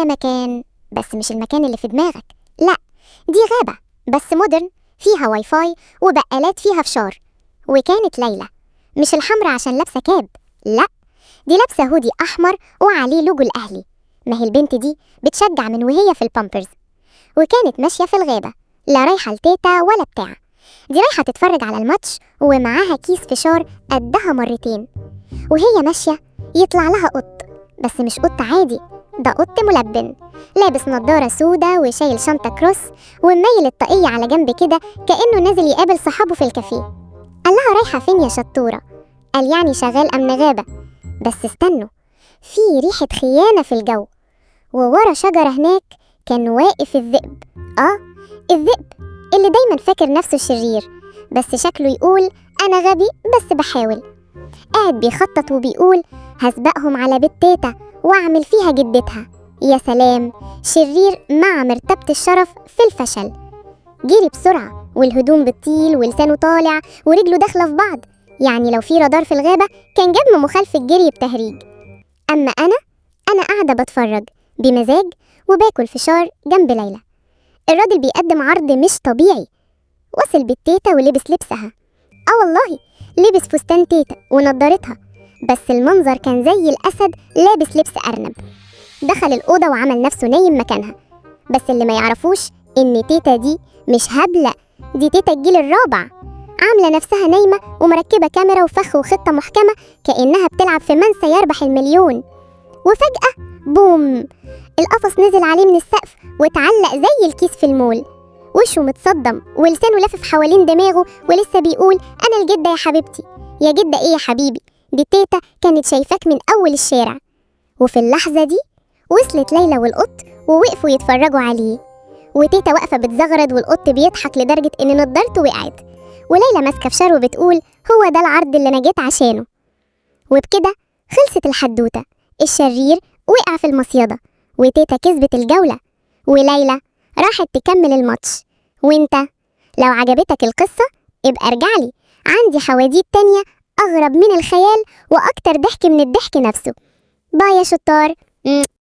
يا مكان، بس مش المكان اللي في دماغك، لا دي غابة بس modern، فيها واي فاي وبقالات فيها فشار. وكانت ليلى مش الحمرا عشان لابسة cap، لا دي لابسة هودي أحمر وعليه لوجو الأهلي. ما هي البنت دي بتشجع من وهي في البامبرز. وكانت ماشية في الغابة، لا رايحة لتيتا ولا بتاع، دي رايحة تتفرج على الماتش ومعاها كيس فشار قدها مرتين. وهي ماشية يطلع لها قط، بس مش قط عادي، ده قط ملبن لابس نضارة سودا وشايل شنطة cross ومميل الطاقية على جنب كده كأنه نازل يقابل صحابه في الكافيه. قال لها رايحة فين يا شطورة؟ قال يعني شغال أمن غابة. بس استنوا، في ريحة خيانة في الجو. وورا شجرة هناك كان واقف الذئب. الذئب اللي دايما فاكر نفسه شرير، بس شكله يقول أنا غبي بس بحاول. قاعد بيخطط وبيقول هسبقهم على بيت تيتا واعمل فيها جدتها. يا سلام، شرير مع مرتبة الشرف في الفشل. جري بسرعة والهدوم بتطيل ولسانه طالع ورجله داخلة في بعض، يعني لو في رادار في الغابة كان جاب مخالفة جري بتهريج. أما أنا قاعدة بتفرج بمزاج وباكل فشار جنب ليلى. الراجل بيقدم عرض مش طبيعي، وصل بالتيتا ولبس لبسها. والله لبس فستان تيتا ونضارتها، بس المنظر كان زي الأسد لابس لبس أرنب. دخل الأوضة وعمل نفسه نايم مكانها، بس اللي ما يعرفوش إن تيتا دي مش هبلة، دي تيتا الجيل الرابع، عاملة نفسها نايمة ومركبة كاميرا وفخ وخطة محكمة كأنها بتلعب في من سيربح المليون. وفجأة بوم، القفص نزل عليه من السقف واتعلق زي الكيس في المول. وشه متصدم ولسانه لافف حوالين دماغه ولسه بيقول أنا الجدة يا حبيبتي. يا جدة إيه يا حبيبي، دي تيتا كانت شايفاك من أول الشارع. وفي اللحظة دي وصلت ليلى والقط ووقفوا يتفرجوا عليه، وتيتا واقفة بتزغرد والقط بيضحك لدرجة إن نضارته وقعت، وليلى ماسكة فشار وبتقول هو ده العرض اللي أنا جيت عشانه. وبكده خلصت الحدوتة، الشرير وقع في المصيدة وتيتا كسبت الجولة وليلى راحت تكمل الماتش. وانت لو عجبتك القصة ابقى ارجعلي، عندي حواديت تانية أغرب من الخيال وأكتر ضحك من الضحك نفسه. باي يا شطار.